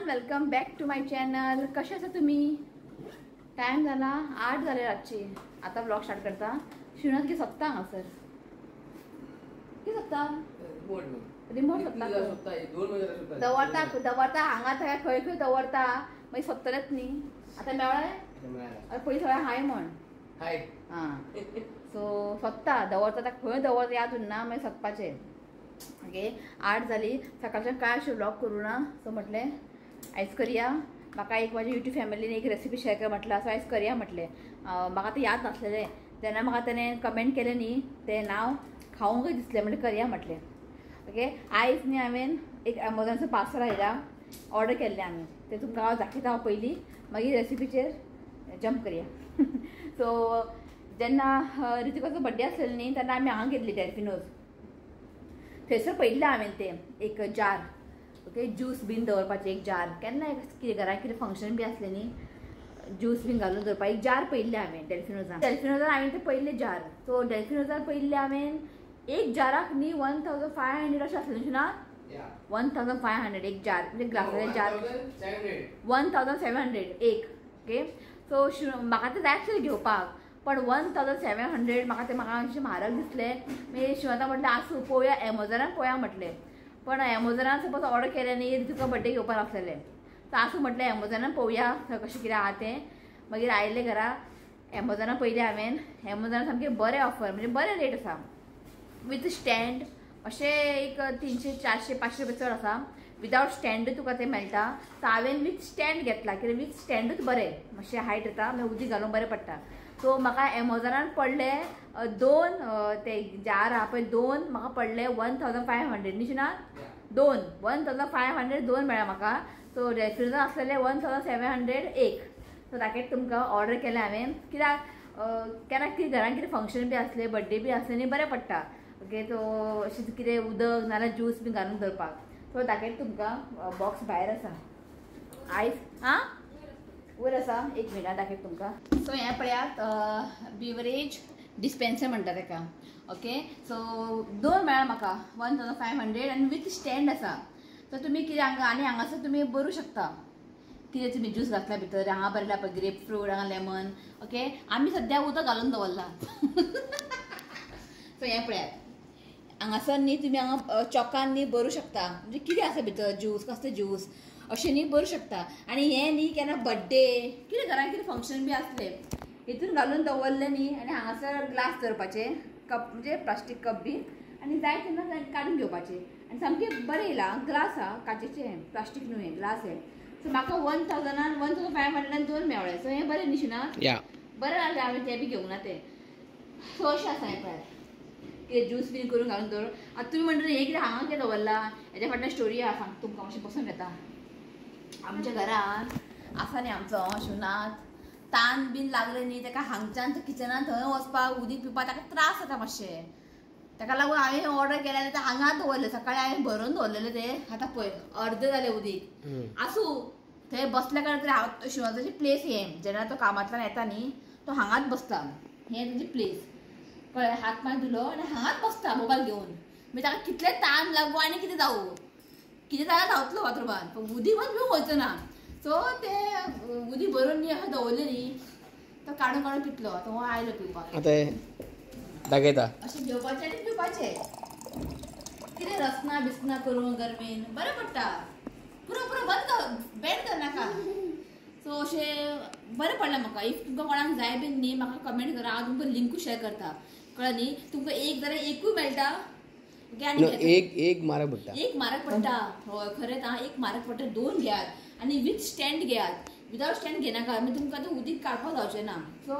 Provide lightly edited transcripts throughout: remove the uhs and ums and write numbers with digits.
Welcome back to my channel. कशे आसा तुमी? टायम जाला 8 जाले रातची. आतां व्लॉग स्टार्ट करता. शिवनाथ की सोदता हांगासर, की सोदता रिमोट सोदता, दवरता दवरता हांगा थंय खंय खंय दवरता, मागीर सोदतलेच न्ही. आतां मेळ्ळें, आतां पयलीं सगळें हाय म्हण हां. सो सोदता दवरता, ताका खंय दवरता याद उरना, मागीर सोदपाचें. ओके, 8 जाली. सकाळच्यान काय अशें व्लॉग करूं ना, सो म्हटलें आयज करया. म्हाका एक म्हाज्या युट्यूब फॅमिलीन एक रेसिपी शेअर कर म्हटलां, सो आयज करया म्हटलें. म्हाका तें याद नासलेलें तेन्ना म्हाका तेणें कमेंट केलें न्ही, तें नांव खावंकय दिसलें म्हणलें करया म्हटलें. ओके, आयज न्ही हांवें एक एमेझॉनचो पार्सल आयला, ऑर्डर केल्लें आमी, तें तुमकां हांव दाखयता हांव पयलीं, मागीर रेसिपीचेर जंप करया. सो जेन्ना ऋतिकाचो बड्डे आसलेलो न्ही तेन्ना आमी हांगा गेल्ली डेल्फिनोज, थंयसर पळयल्लें हांवें तें एक जार. ओके, ज्यूस बीन दवरपाचें एक जार, केन्ना कितें घरान कितें फंक्शन बी आसलें न्ही, ज्यूस बीन घालून दवरपाक एक जार पळयल्लें हांवें डेल्फिनोजान. डेल्फिनोजान हांवें तें पळयल्लें जार. सो डेल्फिनोजान पळयल्लें हांवें एक जाराक न्ही 1500 अशें आसलें ना, 1500 एक जार, म्हणजे ग्लासाचें जार 1700 एक. ओके, सो म्हाका तें जाय आसलें घेवपाक, पण 1700 म्हाका तें म्हाका मातशें म्हारग दिसलें. मागीर शिवनाथा म्हटलें आसूं पळोवया एमेझॉनान पळोवया म्हटलें. पण एमेझॉनान सपोज ऑर्डर केलें न्ही, तुका बड्डे घेवपाक आसलेलें, सो आसूं म्हटलें एमेझॉनान पळोवया कशें कितें आहा तें. मागीर आयलें घरा, एमेझॉनान पळयलें हांवें, एमेझॉनान सामकें बरें ऑफर, म्हणजे बरें रेट आसा विथ स्टँड. अशें एक 300 400 500 रुपया चड आसा, विदावट स्टँडूय तुका तें मेळटा. सो हांवें विथ स्टँड घेतला, कित्याक विथ स्टँडूच बरें मातशें हायट येता, मागीर उदीक घालूंक बरें पडटा. सो म्हाका एमेझॉनान पडले दोन ते जार आहा पळय, दोन म्हाका पडले 1500 न्ही शिना, दोन 1500 दोन मेळ्ळा म्हाका. सो रेफ्रिजरेटर आसलेले 1700 एक. सो दाखयता तुमकां ऑर्डर केलें हांवें, कित्याक केन्ना कितें घरान कितें फंक्शन बी आसलें, बड्डे बी आसलें न्ही, बरें पडटा. ओके, सो अशें कितें उदक नाजाल्यार ज्यूस बी घालून दवरपाक. सो दाखयता तुमकां, बॉक्स भायर आसा आयज, आं वयर आसा, एक मिनट दाखयता तुमकां. सो हें पळयात बिवरेज डिस्पेन्सर म्हणटा तेका. ओके, सो दोन मेळ्ळा म्हाका 1500 आनी विथ स्टँड आसा. सो तुमी कितें हांगा आनी हांगासर तुमी भरूं शकता कितें तुमी ज्यूस घातल्या भितर. हांगा बरयला पळय ग्रेप फ्रूट, हांगा लेमन. ओके, आमी सद्या उदक घालून दवरलां. सो हें पळयात हांगासर न्ही तुमी हांगा चॉकान न्ही भरूं शकता, म्हणजे कितें आसा भितर ज्यूस, कसलें ज्यूस अशें न्ही भरूं शकता. आनी हें न्ही केन्ना बड्डे कितें घरान कितें फंक्शन बी आसलें हितून घालून दवरलें न्ही, आनी हांगासर ग्लास दवरपाचे, कप म्हणजे प्लास्टीक कप बी, आनी जाय तेन्ना काडून घेवपाचे. आनी सामकें बरें येयलां, ग्लास आहा काचेचें, प्लास्टीक न्हू, ग्लास हें. सो म्हाका 1000 1500 दोन मेळ्ळें. सो हें बरें न्ही शिना, बरें जालें हांवें तें बी घेवंक ना तें. सो अशें आसा हें पळयात, कितें ज्यूस बीन करून घालून दवर. आतां तुमी म्हणटा हें कितें हांगा कितें दवरलां, हेज्या फाटल्यान स्टोरी आहा, सांग तुमकां मातशें बसून घेता. आमच्या घरान आसा न्ही आमचो शिवनाथ, तान बीन लागलें न्ही ताका हांगच्यान किचनान थंय वचपाक उदीक पिवपाक ताका त्रास जाता मातशें, ताका लागून हांवें ऑर्डर केलें आनी तें हांगा दवरलें. सकाळीं हांवें भरून दवरलेलें तें, आतां पळय अर्दें जालें उदीक. आसूं, थंय बसल्या कारणान तरी हांव शिवनाथाची प्लेस हें, जेन्ना तो कामांतल्यान येता न्ही तो हांगाच बसता, हें तेजी प्लेस कळ्ळें. हात पांय धुलो आनी हांगाच बसता मोबायल घेवन. मागीर ताका कितलें तान लागूं आनी कितें जावूं, कितें जाल्यार धांवतलो बाथरुमान, पूण उदीक मात पिवंक वचना ना. सो तें उदीक भरून न्ही अशें दवरलें न्ही, तो काडून काडून पितलो. आतां हो आयलो पिवपाक, दाखयता अशें घेवपाचें आनी पिवपाचें. कितें रसना बिसना करून गरमेन बरें पडटा, पुरो पुरो बंद कर, बॅन करनाका. सो अशें बरें पडलें म्हाका. If तुमकां कोणाक जाय बीन न्ही म्हाका कमेंट करा, हांव तुमकां लिंकूय शेअर करता. कळ्ळें न्ही, तुमकां एक जाल्यार एकूय मेळटा. एक एक म्हारग पडटा, एक म्हारग पडटा. हय खरेंच आं, एक म्हारग पडटा. दोन घेयात आनी विथ स्टँड घेयात, विदावट स्टँड घेनाका, मागीर तुमकां तें उदीक काडपाक जावचें ना. सो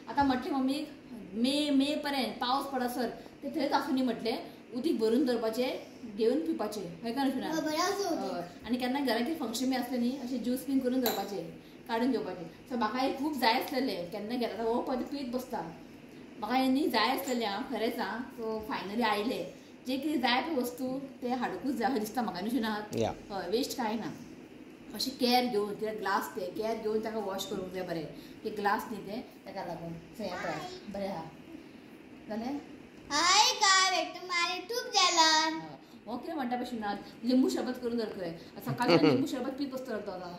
आतां म्हटलें मम्मीक मे मे पर्यंत पावस पडसर तें थंयच आसूं न्ही म्हटलें, उदीक भरून दवरपाचें, घेवन पिवपाचें. हय काय न्हू? आनी केन्ना घरान कितें फंक्शन बी आसलें न्ही अशें ज्यूस बीन करून दवरपाचें, काडून घेवपाचें. सो म्हाका हें खूब जाय आसलेलें, केन्ना घेता हो पळय पीत बसता. म्हाका हें न्ही जाय आसलेलें हांव खरेंच आं. सो फायनली आयलें, जे कितें जाय पळय वस्तू तें हाडुकूच जाय अशें दिसता म्हाका न्हू शिवनाथ. हय, वेस्ट कांय ना. अशें केअर घेवन, कित्याक ग्लास ते केअर घेवन ताका वॉश करूंक जाय बरें, ते ग्लास न्ही तें ताका लागून. सो हें पळय बरें आहा जालें. हाय काय back to my YouTube channel. हो कितें म्हणटा पळय शिवनाथ, लिंबू शरबत करून दवर खंय. सकाळी लिंबू शरबत पीत बसतलो तो. आतां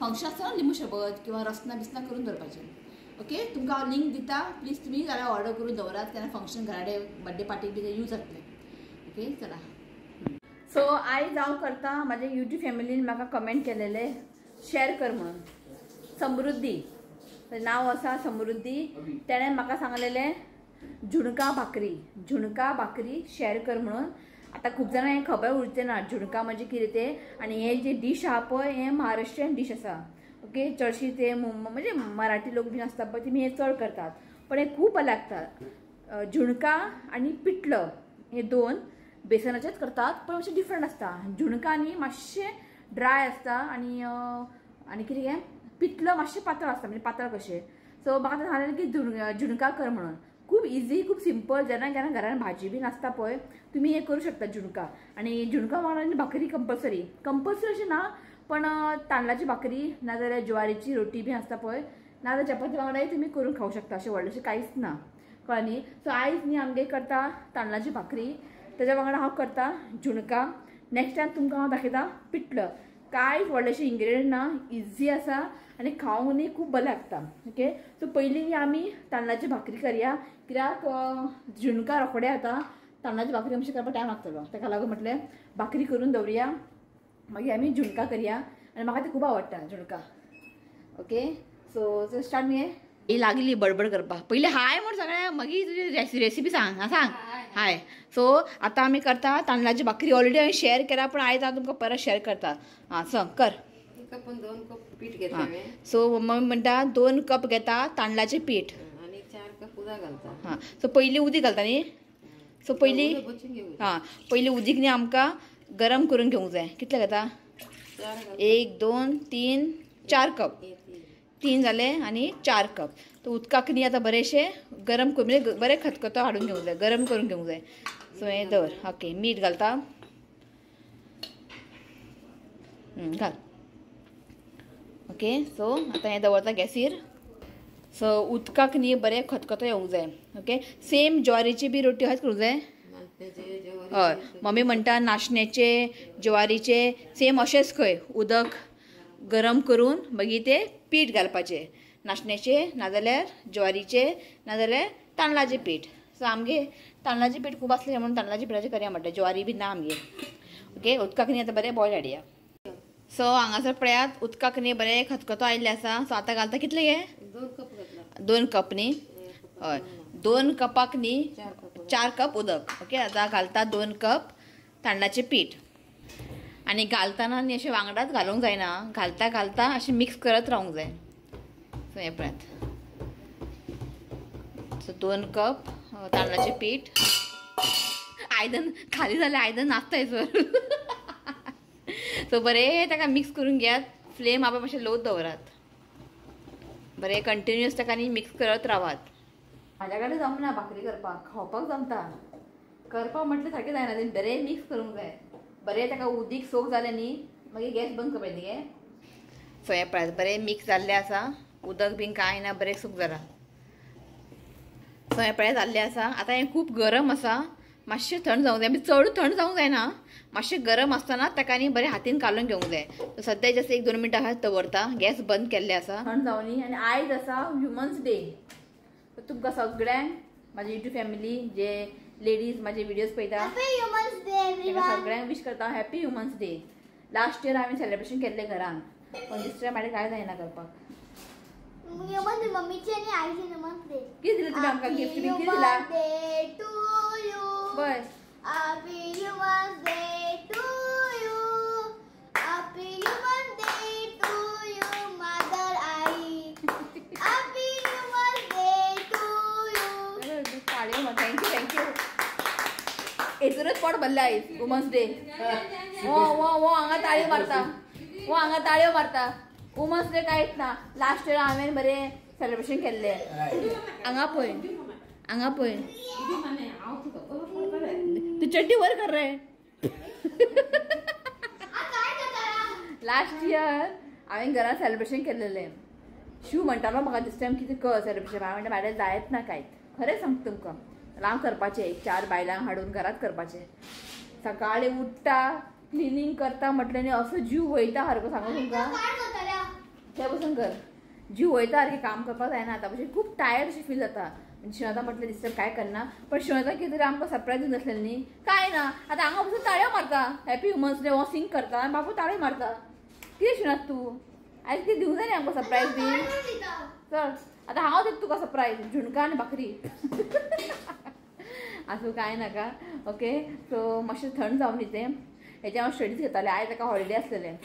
फंक्शन आसता लिंबू शरबत किंवा रसना बिसना करून दवरपाचें. ओके, तुमकां हांव लिंक दिता, प्लीज तुमी जाल्यार ऑर्डर करून दवरात, केन्ना फंक्शन घरा बड्डे पार्टीक बी यूज जातलें. ओके चला. सो आयज हांव करता म्हाज्या यूट्यूब फॅमिलीन म्हाका कमेंट केलेले शेअर कर म्हणून. समृद्धी नांव आसा, समृद्धी. तेणें म्हाका सांगलेलें झुणका भाकरी, झुणका भाकरी शेअर कर म्हणून. आतां खूब जाणां हें खबर उरचें ना झुणका म्हणजे कितें तें. आनी हें जे डीश आहा पळय हें महाराष्ट्रीयन डीश आसा. ओके, चडशी ते म्हणजे मराठी लोक बीन आसता पळय तेमी हें चड करतात, पण हें खूब बरें लागता. झुणका आनी पिठलं हे दोन बेसनाचेच करतात, पण मातशें डिफरंट आसता. झुणका न्ही मातशें ड्राय आसता आनी आनी कितें हें पिठलं मातशें पातळ आसता, म्हणजे पातळ कशें. सो म्हाका सांगलें की झुणका कर म्हणून. खूब इजी, खूब सिंपल. जेन्ना केन्ना घरान भाजी बीन आसता पळय तुमी हें करूं शकता झुणका. आनी झुणका वांगडा आनी भाकरी कंपल्सरी, कंपल्सरी अशें ना, पण तांदळाची भाकरी नाजाल्यार ज्वारीची रोटी बी आसता पळय, नाजाल्यार चपाती वांगडाय तुमी करून खावंक शकता. अशें व्हडलेंशें कांयच ना, कळ्ळें न्ही. सो आयज न्ही आमगेर करता तांदळाची भाकरी, तेज्या वांगडा हांव करता झुणका. नेक्स्ट टायम तुमकां हांव दाखयता पिठलं. कांयच व्हडलेशें इंग्रेडियंट ना, इजी आसा आनी खावंक न्ही खूब बरें लागता. ओके, सो पयलीं न्ही आमी तांदळाची भाकरी करया, कित्याक झुणका रोखडें जाता, तांदळाची भाकरी आमची करपाक टायम लागतलो. ताका लागून म्हटलें भाकरी करून दवरुया, मागीर आमी झुणका करया. आनी म्हाका तें खूब आवडटा झुणका. ओके, सो स्टार्ट मगे. ही लागली बडबड करपाक. पयलीं हाय म्हण सगळ्या, मागीर तुजी रेसिपी सांग. हां सांग. हाय. सो आतां आमी करता तांदळाची भाकरी. ऑलरेडी हांवें शेअर केला, पण आयज हांव तुमकां परत शेअर करता. हां सांग कर. 2 कप पीठ घेतलें. सो मम्मी म्हणटा 2 कप घेता तांदळाचें पीठ आनी 4 कप उदक घालता. हां, सो पयलीं उदीक घालता न्ही. सो पयलीं हां पयलीं उदीक न्ही आमकां गरम करून घेवंक जाय. कितले घेता? 1 2 3 4 कप. 3 जाले आनी 4 कप. तो उदकाक न्ही आतां बरेंशें गरम करून, म्हणजे बरें खतखतो हाडून घेवंक जाय, गरम करून घेवंक जाय. सो हें दवर. ओके, मीठ घालता. घाल. ओके, सो आतां हें दवरता गॅसीर. सो उदकाक न्ही बरें खतखतो येवंक जाय. ओके, सेम ज्वारीची बी रोटी अशेंच करूंक जाय. हय, मम्मी म्हणटा नाशण्याचे ज्वारीचे सेम अशेंच खंय उदक गरम करून मागीर ते पीठ घालपाचें, नाशण्याचें नाजाल्यार ज्वारीचें नाजाल्यार तांदळाचें पीठ. सो आमगे तांदळाचें पीठ खूब आसलें म्हणून तांदळाच्या पिठाचें करया म्हणटा, ज्वारी बी ना आमगे. ओके, उदकाक न्ही आतां बरें बॉयल हाडया. सो हांगासर पळयात उदकाक न्ही बरें खतखतो आयिल्लें आसा. सो आतां घालता कितलें गे? 2 कप घातला. 2 कप न्ही? हय, 2 कपाक न्ही 4 कप उदक. ओके, आतां घालता 2 कप तांदळाचें पीठ. आनी घालतना न्ही अशें वांगडाच घालूंक जायना, घालता घालता अशें मिक्स करत रावंक जाय. सो हें पळयात. सो 2 कप तांदळाचें पीठ. आयदन खाली जालें, आयदन नाचता सर. सो बरें ताका मिक्स करून घेयात. फ्लेम आपा मातशें लो दवरात, बरें कंटिन्युअस ताका न्ही मिक्स करत रावात. म्हाज्या कडेन जमना भाकरी करपाक, खावपाक जमता, करपाक म्हटलें सारकें जायना. तें बरें मिक्स करूंक जाय. बरें ताका उदीक सोक जालें न्ही मागीर गॅस बंद करपाचें न्ही गे. सो हें पळयात बरें मिक्स जाल्लें आसा, उदक बीन कांय ना, बरें सूक जालां. सो हें पळयात जाल्लें आसा. आतां हें खूब गरम आसा, मातशें थंड जावंक जाय, म्हणजे चड थंड जावंक जायना, मातशें गरम आसतना ताका न्ही बरें हातीन कालोवन घेवंक जाय. सो सद्या जस्ट 1-2 मिनटां हांव दवरता, गॅस बंद केल्लें आसा, थंड जावनी. आनी आयज आसा ह्युमन्स डे. तुमकां सगळ्यांक म्हाजी युट्यूब फॅमिली जे लेडीज म्हाजे व्हिडियोज पळयता सगळ्यांक विश करता happy humans day. Last year हांवें सेलिब्रेशन केल्लें घरान, पण दुसऱ्या म्हाजे कांय जायना करपाक. कितें दिलें तुमी आमकां गिफ्ट बी कितें दिलां? बस Happy Human Day to you. Happy Human Day to you, Mother Ai. Happy Human Day to you. Thank you, thank you. हेतूनच पोट भरलें आयज वुमन्स डे. वो वो वो हांगा ताळयो मारता, वो हांगा ताळयो मारता. वुमन्स डे कांयच ना. लास्ट इयर हांवें बरें सेलिब्रेशन केल्लें. हांगा पळय, हांगा पळय, तू चड्डी वर कर रे. लास्ट इयर हांवें घरान सेलिब्रेशन केल्लें. शिव म्हणटालो म्हाका दीस टायम कितें कर सेलिब्रेशन. हांवें म्हणलें म्हाज्या जायत ना कांयच, खरें सांगता तुमकां. हांव करपाचें, एक 4 बायलांक हाडून घरांत करपाचें. सकाळी उठता क्लिनींग करता म्हटलें न्ही असो जीव वयता सारको सांगू तुमकां ते बसून कर जीव वयता सारकें काम करपाक जायना आतां भशेन खूब टायर्ड अशें फील जाता. शिवनाथा म्हटलें दिसता काय करना पण शिवनाथा कितें तरी आमकां सरप्रायज दिवन आसलें न्ही काय ना आतां हांगा बसून ताळयो मारता हॅपी वुमन्स डे हो सिंग करता आनी बाबू ताळयो मारता. कितें शिवनाथ तूं आयज कितें दिवंक जाय न्ही आमकां सरप्रायज बी. चल आतां हांव दिता तुका सरप्रायज झुणका आनी भाकरी. आसूं कांय नाका. ओके सो मातशें थंड जावन न्ही तें हेजें हांव स्टडीज घेतालें. आयज ताका हॉलिडे आसलेलें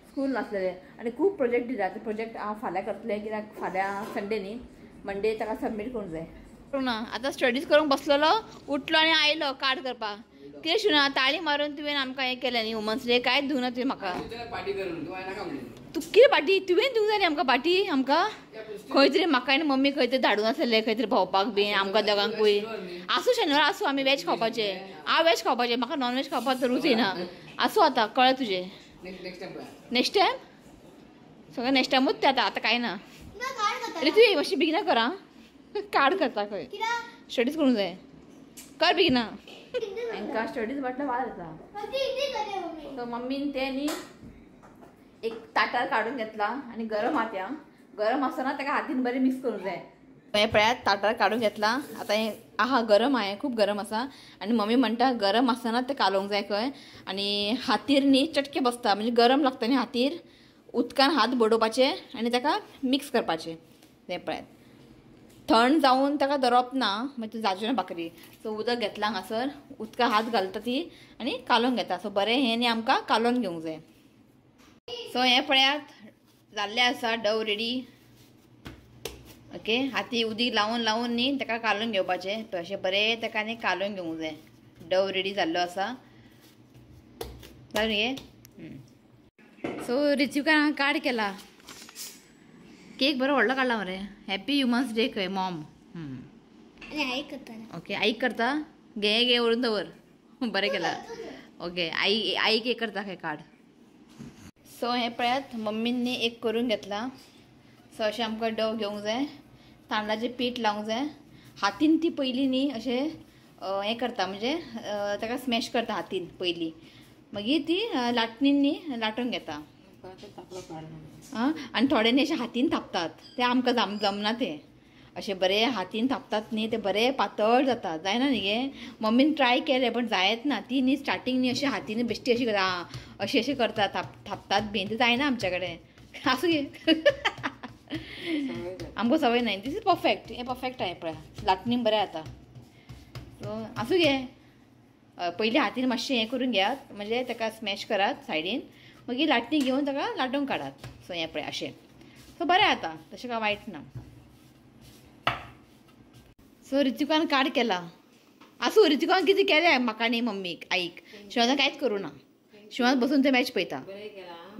स्कूल नासलेलें आनी खूब प्रोजेक्ट दिला. ते प्रोजेक्ट हांव फाल्यां करतलें कित्याक फाल्यां संडे न्ही मंडे ताका सबमीट करूंक जाय. ना आतां स्टडीज करूंक बसलेलो उठलो आनी आयलो कार्ड करपाक. कितें शिवना ताळी मारून तुवें आमकां हें केलें न्ही वुमन्स डे कांयच दिवंक ना तुवें म्हाका. तूं कितें पार्टी तुवें दिवंक जाय न्ही आमकां पार्टी. आमकां खंय तरी म्हाका आनी मम्मी खंय तरी धाडून आसलें खंय तरी भोंवपाक बीन आमकां दोगांकूय. आसूं शेनवार आसूं आमी वेज खावपाचें. हांव वेज खावपाचें म्हाका नॉन वेज खावपाक तर रूच येना. आसूं आतां कळ्ळें तुजें. नेक्स्ट टायम सगळें नेक्स्ट टायमूच तें आतां आतां कांय ना. अरे तुवें मातशी बेगिना कर आं कार्ड करता खंय स्टडीज करूंक जाय कर बेगिना. हांकां स्टडीज म्हटल्यार वाज येता. सो मम्मीन तें न्ही एक ताटार काडून घेतला आनी गरम आहा तें गरम आसतना ताका हातीन बरें मिक्स करूंक जाय. हें पळयात ताटार काडून घेतला आतां हें आहा गरम आहा खूब गरम आसा आनी मम्मी म्हणटा गरम आसतना तें कालोवंक जाय खंय आनी हातीर न्ही चटके बसता म्हणजे गरम लागता न्ही हातीर उदकान हात बडोवपाचे आनी ताका मिक्स करपाचें. तें पळयात थंड जावन ताका दवरप ना मागीर जावचें ना भाकरी. सो उदक घेतलां हांगासर उदकान हात घालता ती आनी कालोवन घेता. सो बरें हें न्ही आमकां कालोवन घेवंक जाय. सो हें पळयात जाल्लें आसा डव रेडी. ओके हाती उदीक लावन लावन न्ही ताका कालोवन घेवपाचें अशें बरें ताका न्ही कालोवन घेवंक जाय. डव रेडी जाल्लो आसा जालें न्ही. सो रिचिकान कार्ड केला केक बरो व्हडलो काडला मरे हॅपी ह्युमन्स डे खंय मॉम. ओके आईक करता घे घे व्हरून दवर बरें केला. ओके I I cake करता खंय कार्ड. सो हें पळयात मम्मीन न्ही एक करून घेतला. सो अशें आमकां डव घेवंक जाय तांदळाचें पीठ लावंक जाय हातीन ती पयलीं न्ही अशें हें करता म्हणजे ताका स्मॅश करता हातीन पयलीं मागीर ती लाटणीन न्ही लाटून घेता. आं आनी थोडे न्ही अशें हातीन थापतात तें आमकां जमना तें अशें बरें हातीन थापतात न्ही तें बरें पातळ जाता जायना न्ही गे. मम्मीन ट्राय केलें पण जायत ना ती न्ही स्टार्टींग न्ही अशें हातीन बेश्टी अशी करता अशें अशें करता थापतात बीन तें जायना आमच्या कडेन. आसूं गे आमकां सवय न्हय. दीस is perfect हें परफेक्ट आहा पळय लाटणीन बरें जाता. सो आसूं गे पयलीं हातीन मातशें हें करून घेयात म्हणजे ताका स्मॅश करात सायडीन मागीर लाटणी घेवन ताका लाटून काडात. सो हें पळय अशें सो बरें जाता तशें काय वायट ना. सो रितिकान कार्ड केला. आसूं रितिकान कितें केलें म्हाका न्ही मम्मीक आईक शिवान कांयच करूं ना. शिवान बसून तें मॅच पळयता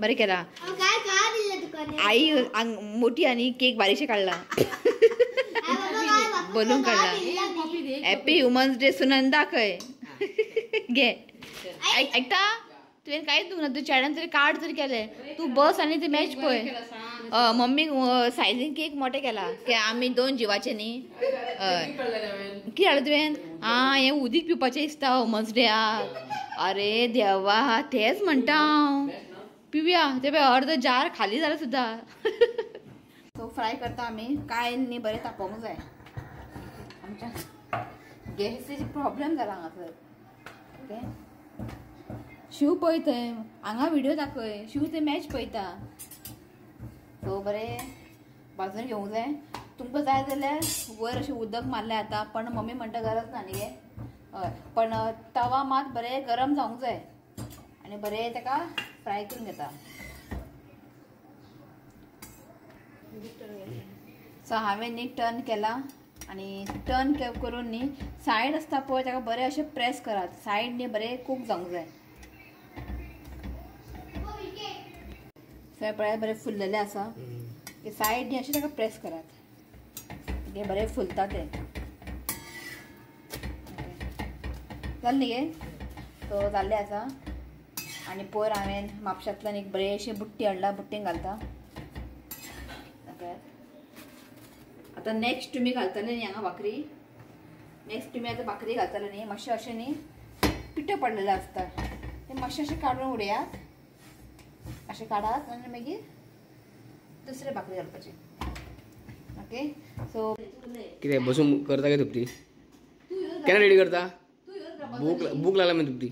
बरें केला. आई मोठी आनी केक बारीकशें काडला बलून काडला. हॅपी वुमन्स डे सुनंदा खंय घे आयकता तुवें कांयच दिवंक ना तूं चेड्यान तरी कार्ड तरी केलें तूं बस आनी ती मॅच पळय. मम्मीक सायझीन केक मोठे केला की आमी दोन जिवाचे न्ही. हय कितें हाडलें तुवें आं हें उदीक पिवपाचें दिसता वुमन्स डेयाक. अरे देवा तेंच म्हणटा हांव पिवया ते पळय अर्द जार खाली जालें सुद्दां. सो फ्राय करता आमी काय न्ही बरें तापोवंक जाय. आमच्या गॅसीची प्रॉब्लेम जाला हांगासर. ओके शिव पळय थंय हांगा व्हिडियो दाखय शिव थंय मॅच पळयता. सो बरें भाजून घेवंक जाय. तुमकां जाय जाल्यार वयर अशें उदक मारलें आतां पण मम्मी म्हणटा गरज ना न्ही गे. हय पण तवा मात बरें गरम जावंक जाय आनी बरें ताका फ्राय करून घेता. सो हांवें न्ही टर्न केला आनी टर्न करून न्ही सायड आसता पळय ताका बरें अशें प्रेस करात सायड न्ही बरें कूक जावंक जाय. सो पळयात बरें फुल्लेलें आसा सायड न्ही अशें ताका प्रेस करात बरें फुलता तें जालें न्ही गे. सो जाल्लें आसा आनी पयर हांवें म्हापशांतल्यान एक बरें बुट्टी हाडला बुट्टीन घालता. आतां नेक्स्ट तुमी घालतले न्ही हांगा भाकरी. नेक्स्ट तुमी आतां भाकरी घालतले न्ही मातशें अशें न्ही पिठो पडलेलें आसता तें मातशें अशें काडून उडयात, अशें काडात आनी मागीर दुसरे भाकरी घालपाची. ओके सो कितें बसून करता काय तुपती केन्ना रेडी करता? भूक लागला मागीर तुपती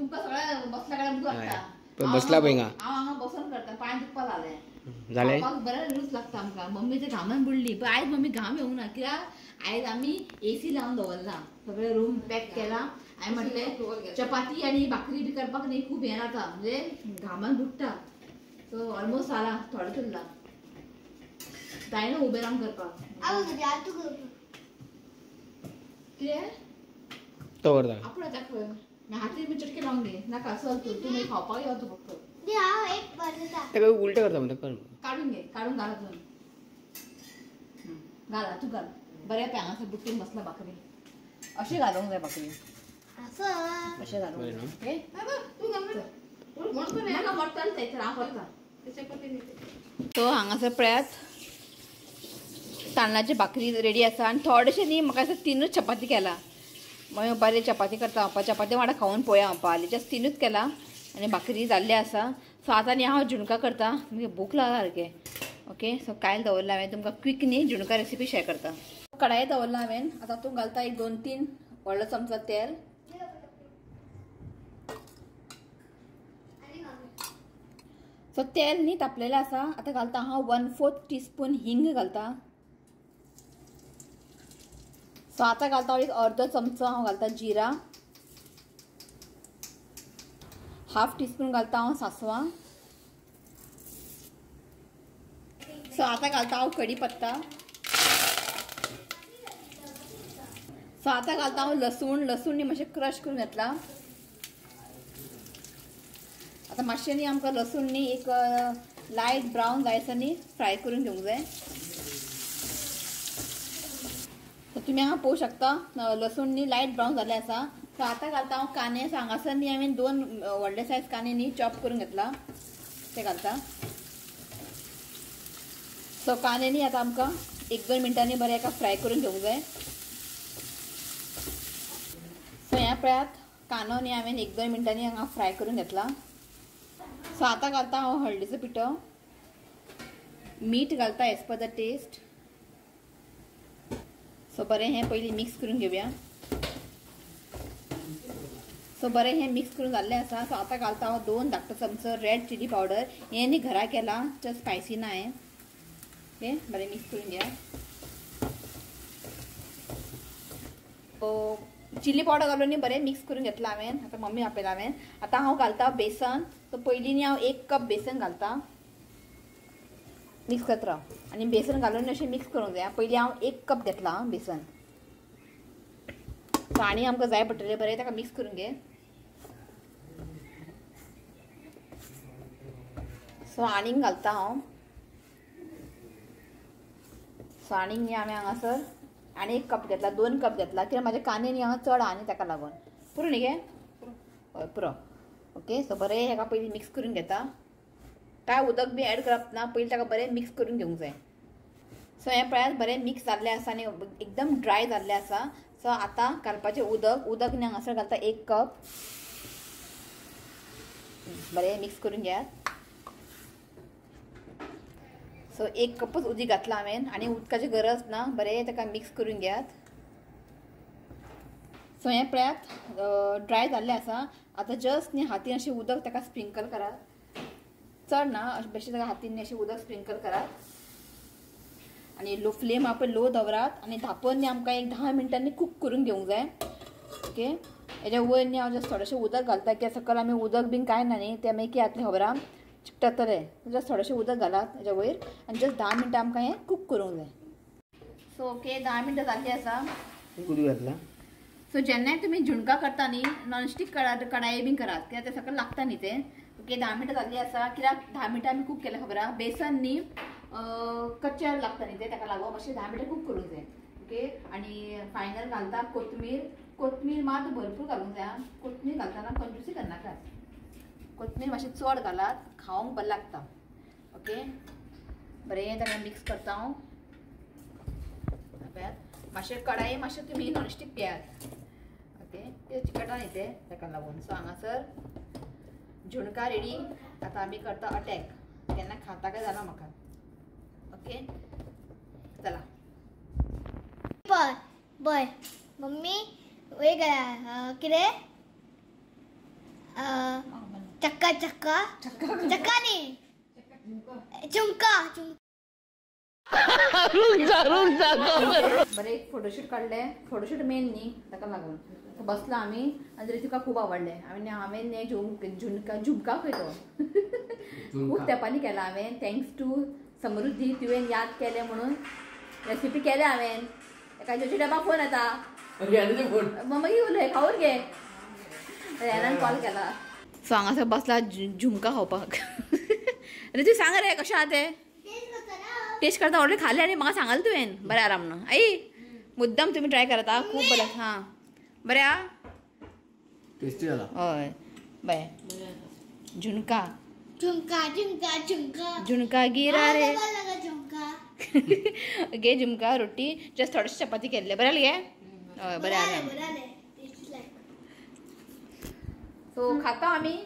बसला पळय हांगा. हांव हांगा बसून करता, पांय दुखपा जालें जालें बरें रूच लागता आमकां. मम्मी ते घामान बुडली पण आयज मम्मी घाम येवंक ना कित्याक आयज आमी एसी लावन दवरला, सगळे रूम पॅक केला. हांवें म्हटलें चपाती आनी भाकरी बी करपाक न्ही खूब हें जाता, म्हणजे घामान बुडटा. सो ऑलमोस्ट जाला, थोडें उरलां, जायना उबें रावन करपाक. कितें तो करता आपूण आतां खंय हातीन बी चटके लावन घे नाका. चल तूं तूं मागीर खावपाक यो तूं फक्त. ताका उलटें करता म्हणटा, काडून घे, काडून घाल अजून घाला तूं घाल. बरें पळय हांगासर बुट्टीन बसला भाकरी अशें घालूंक जाय भाकरी अशें घालूंक. ओके नाका मोडटालें थंयसर हांव करता. सो हांगासर पळयात तांदळाची भाकरी रेडी आसा. आनी थोडेशें न्ही म्हाका दिसता तिनूच चपाती केला. मागीर बरें चपाती करता हांव, चपाती वांगडा खावन पळोवया हांव. हालीं जस्ट तिनूच केला आनी भाकरी जाल्ली आसा. सो आतां न्ही हांव झुणका करता, मागीर भूक लागला सारकें. ओके सो कायल दवरला हांवें, तुमकां क्विक न्ही झुणका रेसिपी शेअर करता. कढाई दवरला हांवें, आतां तूं घालता एक 2-3 व्हडलो चमचो तेल. सो तेल न्ही तापलेलें आसा, आतां घालता हांव 1/4 टीस्पून हिंग घालता. सो आतां घालता हांव एक अर्दो चमचो हांव घालता जिरा, 1/2 टीस्पून घालता हांव सासवां. सो आतां घालता हांव कडी पत्ता. सो आतां घालता हांव लसूण, लसूण न्ही मातशें क्रश करून घेतला. आतां मातशें न्ही आमकां लसूण न्ही एक लायट ब्रावन जायसर न्ही फ्राय करून घेवंक जाय. तुमी हांगा पळोवंक शकता लसूण न्ही लायट ब्रावन जाल्लें आसा. सो आतां घालता हांव कांदे. सो हांगासर न्ही हांवें 2 व्हडले सायज कांदे न्ही चॉप करून घेतला ते घालता. सो कांदे न्ही आतां आमकां 1-2 मिनटांनी बरें एका फ्राय करून घेवंक जाय. सो ह्या पळयात कांदो न्ही हांवें 1-2 मिनटांनी हांगा फ्राय करून घेतला. सो आतां घालता हांव हळदीचो पिठो, मीठ घालता as per the test. So बरें हें पयलीं मिक्स करून घेवया. सो बरें हें मिक्स करून जाल्लें आसा. सो आतां घालता हांव 2 धाकटो चमचो रेड चिली पावडर, हें न्ही घरा केलां, चड स्पायसी ना हें. ओके बरें मिक्स करून घेया. चिली पावडर घालून न्ही बरें मिक्स करून घेतलां हांवें. आतां मम्मी आपयला हांवें. आतां हांव घालता बेसन. सो पयलीं न्ही हांव 1 कप बेसन घालता, मिक्स करत राव. आनी बेसन घालून अशें मिक्स करूंक जाय. पयलीं हांव 1 कप घेतलां बेसन. सो आनी आमकां जाय पडटलें, बरें ताका मिक्स करून घे. सो आनीक घालता हांव. सो आनीक न्ही हांवें हांगासर आनी 1 कप घेतला, 2 कप घेतला कित्याक म्हाजे कांदे न्ही हांगा चड आहा न्ही ताका लागून. पुरो न्ही गे? हय पुरो. ओके सो बरें हेका पयलीं मिक्स करून घेता. कांय उदक बी एड करप ना, पयलीं ताका बरें मिक्स करून घेवंक जाय. सो हें पळयात बरें मिक्स जाल्लें आसा आनी एकदम ड्राय जाल्लें आसा. सो आतां घालपाचें उदक, उदक न्ही हांगासर घालता 1 कप. बरें मिक्स करून घेयात. सो 1 कपच उदीक घातलां हांवें आनी उदकाची गरज ना, बरें ताका मिक्स करून घेयात. सो हें पळयात ड्राय जाल्लें आसा. आतां जस्ट न्ही हातीन अशें उदक ताका स्प्रिंकल करात, चड ना अशें बेश्टें ताका हातीन न्ही अशें उदक स्प्रिंकल करात. आनी लो फ्लेम आपण लो दवरात आनी धांपून न्ही आमकां एक 10 मिनटांनी कूक करून घेवंक जाय. ओके हेज्या वयर न्ही हांव जस्ट थोडेशें उदक घालता कित्याक सकयल आमी उदक बीन कांय ना न्ही, तें मागीर कितें जातलें खबर आहा, चिकटतलें. जस्ट थोडेशें उदक घालात हेज्या वयर आनी जस्ट 10 मिनटां आमकां हें कूक करूंक जाय. सो ओके 10 मिनटां जाल्लीं आसा. उदक घातलां. सो जेन्नाय तुमी झुणका करता न्ही नॉनस्टीक कढाई बीन करात कित्याक तें सकयल लागता न्ही तें. ओके 10 मिनटां जाल्लीं आसा. कित्याक 10 मिनटां आमी कूक केलें खबर आहा, बेसन न्ही कच्चें लागता न्ही तें, ताका लागून मातशें 10 मिनटां कूक करूंक जाय. ओके आनी फायनल घालता कोथमीर. कोथमीर मात भरपूर घालूंक जाय. कोथमीर घालतना कंजूसी करनाकात, कोथमीर मातशें चड घालात, खावंक बरें लागता. ओके बरें ताका मिक्स करता हांव. मातशें कढाई मातशें तुमी नॉनस्टीक घेयात. ओके ते चिकटा न्ही ते ताका लागून. सो हांगासर झुणका रेडी. आतां आमी करता अटॅक. केन्ना खाता काय जाला म्हाका. ओके चला. पळय पळय मम्मी वेग कितें चक्का चक्का चक्का न्ही झुमका झुमका. बरें एक फोटोशूट काडलें. फोटोशूट मेन न्ही ताका लागून बसला आमी आनी तुका खूब आवडलें. आनी हांवें झुमका झुमका खंय तो खूब तेंपांनी केला हांवें. Thanks to समृद्धी, तुवें याद केलें म्हणून रेसिपी केल्या हांवें. एका जेवचे टायमार फोन येता मागीर उलय खावन घे. रेनान कॉल केला. सो हांगासर बसला झुमका खावपाक. अरे तूं सांग रे कशें आहा तें. टेस्ट करता ऑलरेडी खाल्लें आनी म्हाका सांगलें तुवें. बरें आराम ना आई मुद्दम तुमी ट्राय करता खूब बरें. हां बरें आहा टेस्टी जाला. हय बरें. झुणका झुमका झुमका झुमका झुणका गिरा रे झुमका. गे झुमका रोटी जस्ट थोडेशे चपाती केल्ले. बरें गे. हय बरें आहा. सो खाता आमी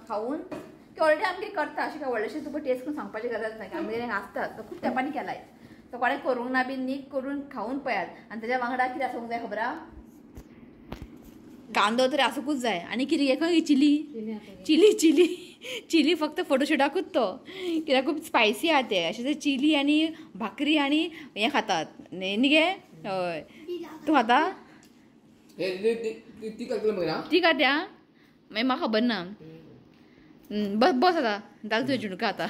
खावन की ऑलरेडी आमगे करता अशें काय व्हडलेशें तुका टेस्ट करून सांगपाची गरज ना. आमगे आसता तो खूब तेंपांनी केलाय. तो कोणें करूंक ना बी न्ही करून खावन पळयात. आनी तेज्या वांगडा कितें आसूंक जाय खबर आहा? कांदो तरी आसूंकूच जाय. आनी कितें खंय चिली चिली चिली चिली फक्त फोटोशुटाकूच तो कित्याक खूब स्पायसी आहा ते. अशें ते चिली आनी भाकरी आनी हें खातात न्ही गे. हय तूं खाता ती खाता मागीर म्हाका खबर ना. बस बस आतां जालें तुजें झुणका आतां.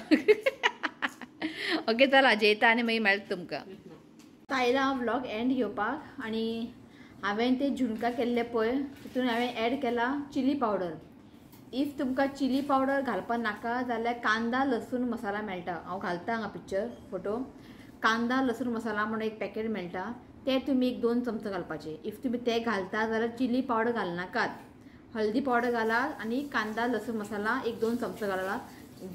ओके चला जेयता आनी मागीर मेळटा तुमकां. आतां आयला हांव व्लॉग एंड घेवपाक. आनी हांवें ते झुणका केल्ले पळय तितून हांवें एड केला चिली पावडर. If तुमकां चिली पावडर घालपाक नाका जाल्यार कांदा लसूण मसाला मेळटा. हांव घालता हांगा पिक्चर फोटो. कांदा लसूण मसाला म्हणून एक पॅकेट मेळटा ते तुमी एक 2 चमचे घालपाचे. If तुमी ते घालता जाल्यार चिली पावडर घालनाकात. हळदी पावडर घालात आनी कांदा लसूण मसाला एक 2 चमचे घालात.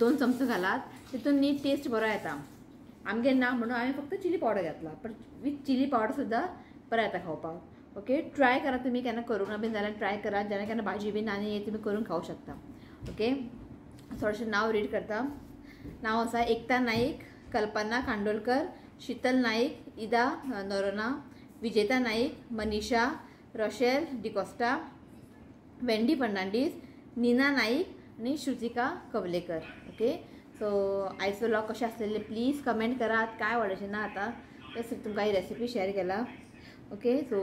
2 चमचे घालात तितून न्ही टेस्ट बरो येता. आमगेर ना म्हणून हांवें फक्त चिली पावडर घातला पण विथ चिली पावडर सुद्दां बरें येता खावपाक. ओके ट्राय करा तुमी केन्ना करूंक ना बीन जाल्यार ट्राय करा. जेन्ना केन्ना भाजी बीन आनी तुमी करून खावंक शकता. ओके थोडेशें नांव रीड करता. नांव आसा एकता नाईक, कल्पना खांडोलकर, शीतल नाईक, इदा नोरोना, विजेता नाईक, मनीषा, रोशेल डिकोस्टा, वेंडी फर्नांडीस, नीना नाईक आनी श्रुतिका कवलेकर. ओके सो आयचो व्लॉग कशें आसलेले प्लीज कमेंट करात. काय व्हडलेशें ना आतां जस्ट तुमकां ही रेसिपी शेअर केला. ओके सो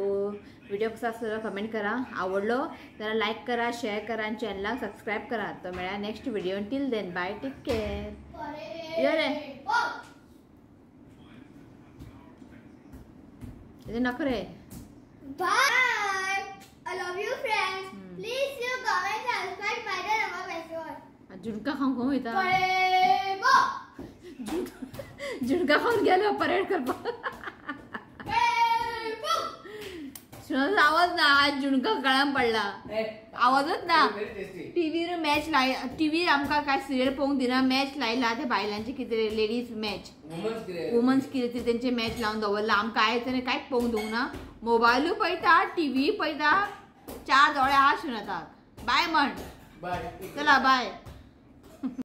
व्हिडिओ कसो आसलेलो कमेंट करा. आवडलो जाल्यार लायक करा, शेअर करा आनी चॅनलाक सबस्क्रायब करा. तो मेळया next video. Till then bye, take care. यो रे तेजे नखरे. Bye. I love you friends. Please you comment, subscribe my channel. Zunka खावंक खंय वयता? झुणका खावन गेलो परेड करपाक. आवाज ना आज झुणका गळ्यान पडला आवाजच ना. टीव्हीर मॅच लाय टीव्हीर आमकां काय सिरियल पळोवंक दिना. मॅच लायला ते बायलांचे कितें लेडीज मॅच वुमन्स कितें ते तेंचे मॅच लावन दवरला. आमकां आयज ताणें कांयच पळोवंक दिवंक ना. मोबायलूय पळयता टीव्ही पळयता. 4 दोळे आहा शिवनाथाक. बाय म्हण. चला बाय.